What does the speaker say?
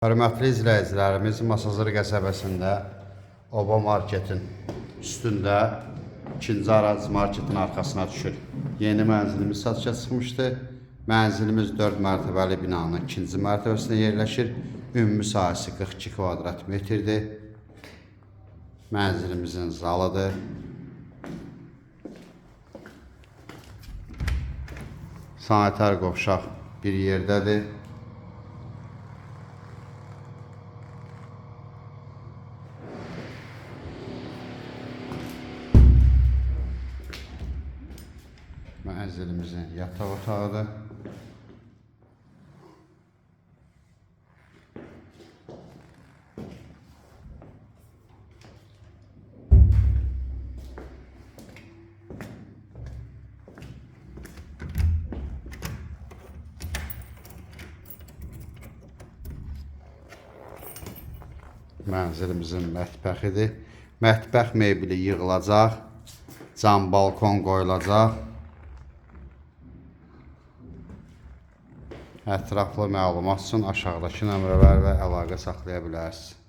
Hörmətli izləyicilərimiz, Masazır qəsəbəsində Oba marketin üstündə ikinci Araz marketin arxasına düşür. Yeni mənzilimiz satışa çıxmışdı. Mənzilimiz 4 mərtəbəli binanın ikinci mərtəbəsində yerləşir. Ümumi sahəsi 42 kvadrat metrdir. Mənzilimizin zalıdır. Sanitar qovşaq bir yerdədir. Mənzilimizin yataq otağıdır. Mənzilimizin mətbəxidir. Mətbəx mebeli yığılacaq. Cam balkon qoyulacaq. Ətraflı məlumat üçün aşağıdakı nömrələrlə əlaqə saxlaya bilərsiniz.